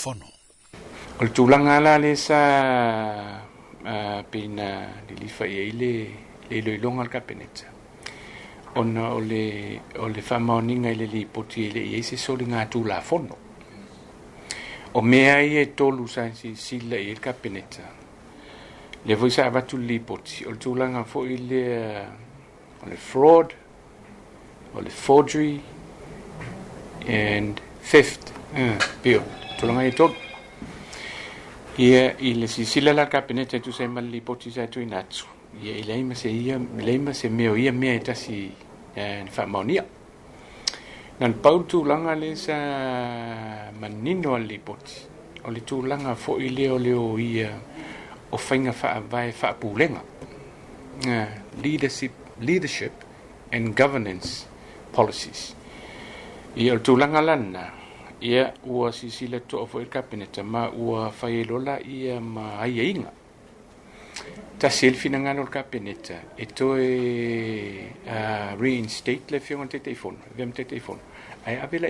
Fono. O le tulaga la lea sa pei na lilifa i ai le iloiloga a le Kapeneta, ona o le o le faamaoniga i le lipoti e le i ai se soligatulafono. O mea ia e tolu sa silasila i ai le Kapeneta, lea foi sa avatu le lipoti, o le tulaga foi lea o le fraud, o le forgery and theft, pei o tulaga ia e tolu. Ia, i le silasila la a le Kapeneta e tusa ai ma le lipoti sa tuuina atu, ia e leai ma se ia, leai ma se mea o ia mea e tasi na faamaonia. Na o le pau le tulaga lea sa manino lava i le lipoti, o le tulaga foi lea o le oia o faiga faavae faapulega, leadership, leadership and governance policies. Ia, o le tulaga la lena, ia ua silasila totoa foi le Kapeneta ma ua fai ai loa laia ma aiaiga. Tasi ai le finagalo o le Kapeneta e toe reinstate le Afioga i le Taitaifono, e avea ma Taitaifono, ae ave la i